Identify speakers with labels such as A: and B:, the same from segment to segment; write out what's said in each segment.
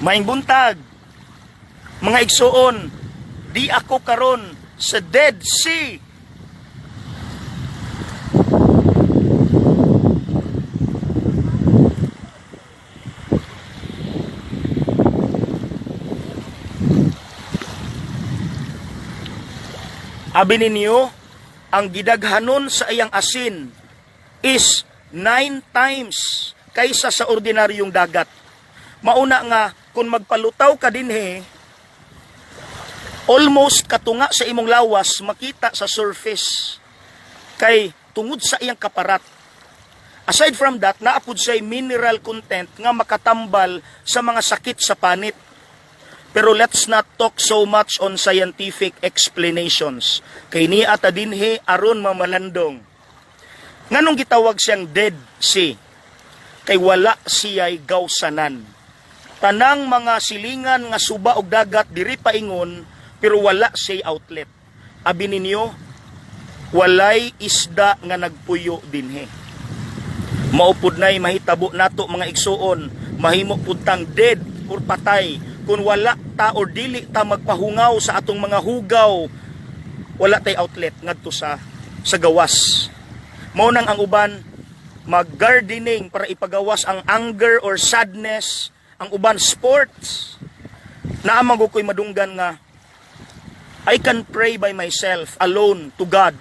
A: Maayong buntag, mga igsuon, di ako karon sa Dead Sea. Abi ninyo, ang gidaghanon sa iyang asin is 9 times kaysa sa ordinaryong dagat. Mauna nga, kung magpalutaw ka dinhe, almost katunga sa imong lawas makita sa surface kay tungod sa iyang kaparat. Aside from that, naa pud siya mineral content nga makatambal sa mga sakit sa panit. Pero let's not talk so much on scientific explanations. Kay nia ta dinhi aron mamalandong. Nganong gitawag siyang Dead Sea? Kay wala siya'y gawsanan. Tanang mga silingan nga suba og dagat diri paingon, pero wala siya'y outlet. Abi ninyo, walay isda nga nagpuyo dinhi. Mao pud nay mahitabo nato, mga igsuon, mahimo pud tang dead or patay kung wala ta or dili ta magpahungaw sa atong mga hugaw, wala tay outlet ngadto sa gawas. Mao nang ang uban mag-gardening para ipagawas ang anger or sadness, ang uban sports. Naa man ko'y madunggan nga "I can pray by myself alone to God.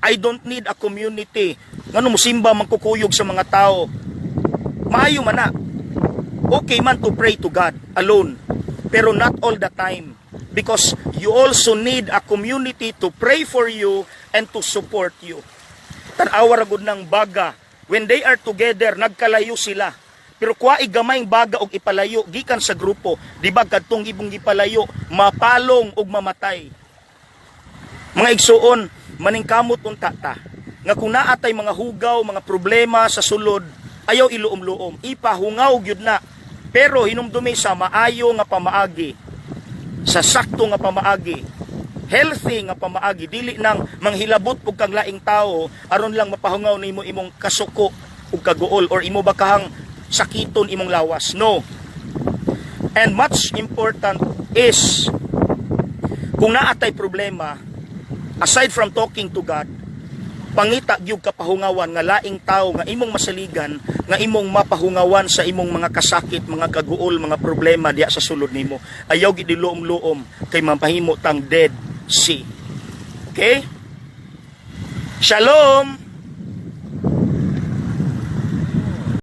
A: I don't need a community. Ngano musimba man kukuyog sa mga tao?" Maayo man na. Okay man to pray to God alone. Pero not all the time. Because you also need a community to pray for you and to support you. Tan-awa ra gud ng baga. When they are together, nagkalayo sila. Pero kuha gamayng baga og ipalayo gikan sa grupo, di ba kadtong ibong gipalayo, mapalong og mamatay? Mga igsuon, maningkamot unta ta nga kung naa tay mga hugaw, mga problema sa sulod, ayaw iluom-luom, ipahungaw gyud na. Pero hinumdumi sa maayo nga pamaagi, sa sakto nga pamaagi, healthy nga pamaagi, dili nang manghilabot og kang laing tao aron lang mapahungaw nimo imong kasuko ug kaguol or imo ba kahang sakiton imong lawas. No. And much important is kung naa tay problema, aside from talking to God, pangita gyud kapahungawan nga laing tao nga imong masaligan, nga imong mapahungawan sa imong mga kasakit, mga kaguol, mga problema diya sa sulod nimo. Ayaw gid luom-luom kay mapahimo tang Dead Sea. Okay? Shalom.